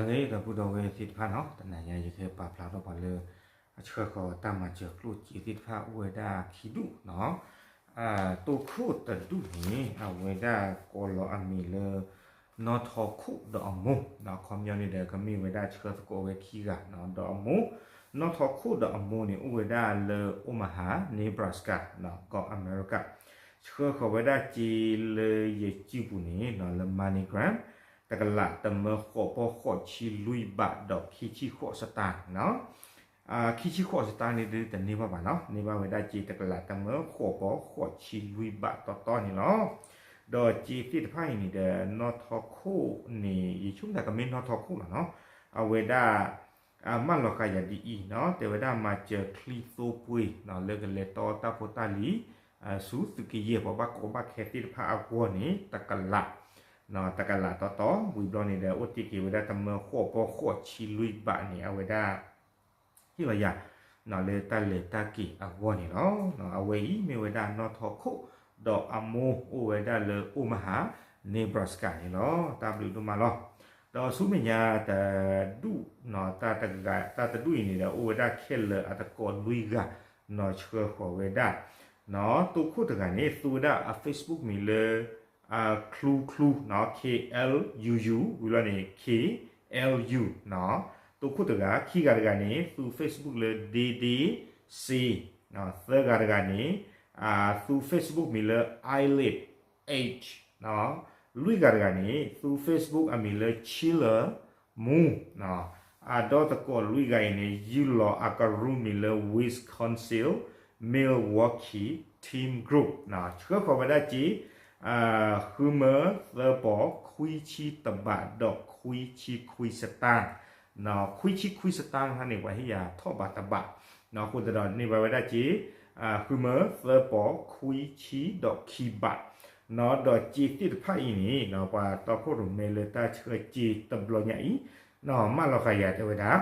ဒီပုၢ်ဒီဝဲၢ်သ့ၣ်တဖၣ်နီၤ, တနၤညါယကဟဲပာ်ဖျါထီၣ်ပှၤလၢ အဆှၢဃီၤတၢ်မၤစၢၤကျိၣ်စ့သ့ၣ်တဖၣ်အိၣ်ဝဲဒၣ်ခံဒူၣ်နီၤ. တိခိၣ်တဒူၣ်န့ၣ် အဝဲဒၣ်ကိးလီၤအမံၤလၢ နီၣ်ထီခိၣ်ဒီးအမိၢ်, အခီပညီန့ၣ်ဒီး ကမ့ၢ်ဝဲဒၣ်ဆှၢသကိးဝဲခံဂၤနီၤ, ဒီးအမိၢ်, နီၣ်ထီခိၣ်ဒီးအမိၢ်န့ၣ် အိၣ်ဝဲဒၣ်လၢ Omaha, Nebraska ကီၢ်အမဲရကၤ, ဆှၢဃီၤဝဲဒၣ်စ့လၢယစုပူၤန့ၣ်နီၤ လၢ MoneyGram တကလးတမၢဃိးပီၢ်ဃိးဆံလွံၢ်ဘးဒီးခံဆံဃိးစတၣ်နီၤ. ခံဆံဃိးစတၣ်န့ၣ်ဒုးတန့ၢ်ဘၣ်ဘၣ်နီၤ, န့ၢ်ဘၣ်ဝဲဒၣ်စ့ တကလးတမၢဃိးပီၢ်ဃိးဆံလွံၢ်ဘးတီတီန့ၣ်လီၤ. ဒီးစ့သ့ၣ်တဖၣ်အံၤန့ၣ်ဒီး နီၣ်ထီခိၣ်န့ၣ် ယဆိကမိၣ်သးကမ့ၢ်နီၣ်ထီခိၣ်လီၤနီၤ, အဝဲဒၣ် မၢလီၤဃာ်ယၤဒ်အံၤနီၤ, တဲဝဲဒၣ်မၤစၢၤချံသိပှ့ၤနီၤ လၢကလဲၤတီတၢ်ဖိတၢ်လံၤ ဆူသုးက့ယဲၢ်ပှၤဘၣ်ကီဘၣ်ခဲသ့ၣ်တဖၣ်အဂီၢ်န့ၣ် တကလး, တကလးတီတီ, ဝံၤဘျီန့ၣ်ဒီး အိၣ်တ့ၢ်က့ၤဝဲဒၣ်တမၢဃိးပီၢ်ဃိးဆံလွံၢ်ဘးန့ၣ် အဝဲဒၣ် ဟ့ၣ်လီၤယၤ လၢတၢ်လဲၤတၢ်က့ၤအဂီၢ်န့ၣ်လီၤ. အဝဲအံၤမ့ၢ်ဝဲဒၣ်နီၣ်ထီခိၣ်, ဒီးအမိၢ်အိၣ်ဝဲဒၣ်လၢ Omaha, Nebraska န့ၣ်လီၤ. တၢ်ဘျုးဒိၣ်မးလီၤ. ဒီးဆူမဲာ်ညါတဒူၣ်, တၢ်တဒူၣ်အံၤန့ၣ်ဒီး အိၣ်ဝဲဒၣ်ခဲလၢာ်အတကိးလွံၢ်ဂၤနီၤ ဆှၢဃီၤဝဲဒၣ် တိခိၣ်တဂၤန့ၣ် သူဝဲဒၣ်အ Facebook မံၤလၢ Klu Klu, K L U U, ဝံၤလီၤန့ၣ် K L U, တိခိၣ်တဂၤ, ခံဂၤတဂၤန့ၣ် သူ Facebook လၢ Dede C, သၢဂၤတဂၤန့ၣ် သူ Facebook မံၤလၢ Eyelid H, လွံၢ်ဂၤတဂၤန့ၣ် သူ Facebook အမံၤလၢ Chiller Moon, အဒီသကိးလွံၢ်ဂၤအံၤန့ၣ် ယုၢ်လီၤအကရူၢ်မံၤလၢ Wisconsin Milwaukee Team Group, ဆှၢဃီၤဝဲဒၣ်စ့ ဃုမၢသၢပီၢ်ခွံဆံတဘးဒီးခွံဆံခွံစတၣ်, ခွံဆံခွံစတၣ်န့ၣ် ပှၤဟ့ၣ်ယၤထီၣ်ဘးတဘး, အဃိသတးဒီးန့ၢ်ဘၣ်ဝဲဒၣ်စ့ ဃုမၢသၢပီၢ်ခွံဆံဒီးခံဘး, ဒီးစ့သ့ၣ်တဖၣ်အံၤန့ၣ် ပှၤတီခိၣ်ရိၣ်မဲလၢတၢ်ဆှၢစ့တဘျီညါအံၤ မၢလီၤဃာ်ယၤတဲဝဲဒၣ်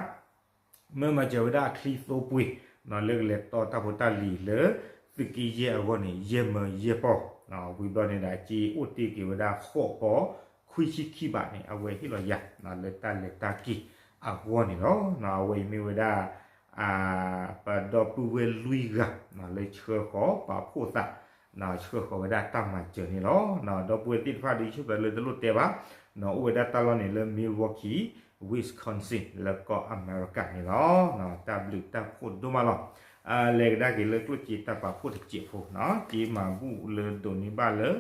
မၢမၤစၢၤဝဲဒၣ်အချံသိပှ့ၤ လၢကလဲၤတီတၢ်ဖိတၢ်လံၤလၢ သုးက့ယဲၢ်အဂီၢ်န့ၣ် ယဲၢ်မၢယဲၢ်ပီၢ်, ဝံၤဘျီန့ၣ်ဒီး စ့အိၣ်တ့ၢ်က့ၤဝဲဒၣ်ဃိးပီၢ်ခွံဆံခံဘးန့ၣ် အဝဲဟ့ၣ်လီၤယၤ လၢတၢ်လဲၤတၢ်က့ၤအဂီၢ်န့ၣ်လီၤ. အဝဲအံၤမ့ၢ်ဝဲဒၣ် ပဒီပုၢ်ဝဲၢ်လွံၢ်ဂၤ လၢဆှၢဃီၤပာ်ဖှိၣ်သး ဆှၢဃီၤဝဲဒၣ်တၢ်မၤစၢၤန့ၣ်လီၤ. ဒီပုၢ်ဝဲၢ်သ့ၣ်တဖၣ်ဒီး ယဆိကမိၣ်လၢတလိၣ်တဲဘၣ်, အိၣ်ဝဲဒၣ်တၢ်လီၢ်န့ၣ်လၢ Milwaukee, Wisconsin လၢကီၢ်အမဲရကၤန့ၣ်လီၤ. တၢ်ဘျုးတၢ်ဖှိၣ်ဒိၣ်မးလီၤ. လဲၤကဒါက့ၤလၢကျိၣ်စ့တၢ်ပာ်ဖှိၣ်တစဲးဖိနီၤ, က့မၤဘူၣ်လၢဒိးန့ၢ်ဘၣ်လၢ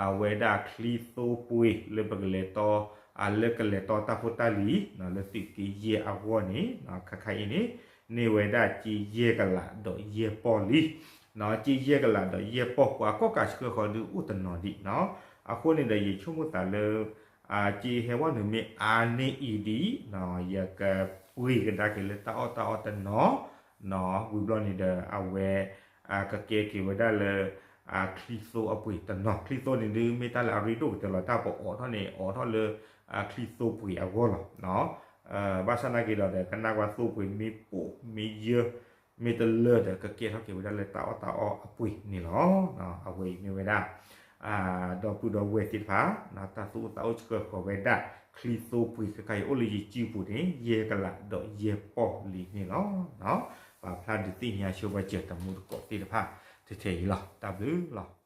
အဝဲဒၣ်ချံသိပှ့ၤလၢပကလဲၤတီ လၢကလဲၤတီတၢ်ဖိတၢ်လံၤ လၢသုးက့ယဲၢ်အဂီၢ်န့ၣ် ခါခါအံၤန့ၣ် န့ၢ်ဝဲဒၣ်စ့ယဲၢ်ကလးဒီးယဲၢ်ပီၢ်လံ. စ့ယဲၢ်ကလးဒီးယဲၢ်ပီၢ် ပှၤကီၣ်ကးဆှၢဃီၤဒုးအိၣ်တနီၤဒံးနီၤ. အဃိန့ၣ်ဒီး ယဆိကမိၣ်သးလၢ စ့ဟဲဝဲနုာ်မ့ၢ်အါန့ၢ်အံၤဒံး ယကပှ့ၤကဒါက့ၤလၢတၢ်အီၣ်တၢ်အီတနီၤ ဝံၤဘျီန့ၣ်ဒီး အဝဲ ကကဲက့ၤဝဲဒၣ်လၢ ချံသိအပှ့ၤတနီၤ. ချံသိန့ၣ်ဒုး မ့ၢ်တၢ်လၢအရ့ဒိၣ်ကတၢၢ်လီၤ. တၢ်ပအိးထီၣ်န့ၣ် အိးထီၣ်လၢ ချံသိပှ့ၤအဂီၢ်လီၤ. ဘၣ်ဆၣ်နာ်က့ၤဒီး ကနၣ်ကွၢ်သိပှ့ၤမ့ၢ်ပိာ်မ့ၢ်ယၢ မ့ၢ်တလၢဒီး ကကဲထီၣ်က့ၤဝဲဒၣ်လၢတၢ်အီၣ်တၢ်အီအပှ့ၤန့ၣ်လီၤ. အဝဲအံၤမ့ၢ်ဝဲဒၣ် ဒီပုၢ်ဒီဝဲၢ်သ့ၣ်တဖၣ် တၢ်သူၣ်အိၣ်သးအိၣ်ဆှၢဃီၤဝဲဒၣ် ချံသိပှ့ၤခဲခါအံၤ အိၣ်လၢယစုပူၤန့ၣ် ယဲၢ်ကလးဒီးယဲၢ်ပီၢ်လံန့ၣ်လီၤ. ပာ်ဖျါဒုးသ့ၣ်ညါဆၢဝဲစၢၤတမူတကိးသ့ၣ်တဖၣ် ထဲထဲအံၤလီၤ. တၢ်ဘျုးလီၤ.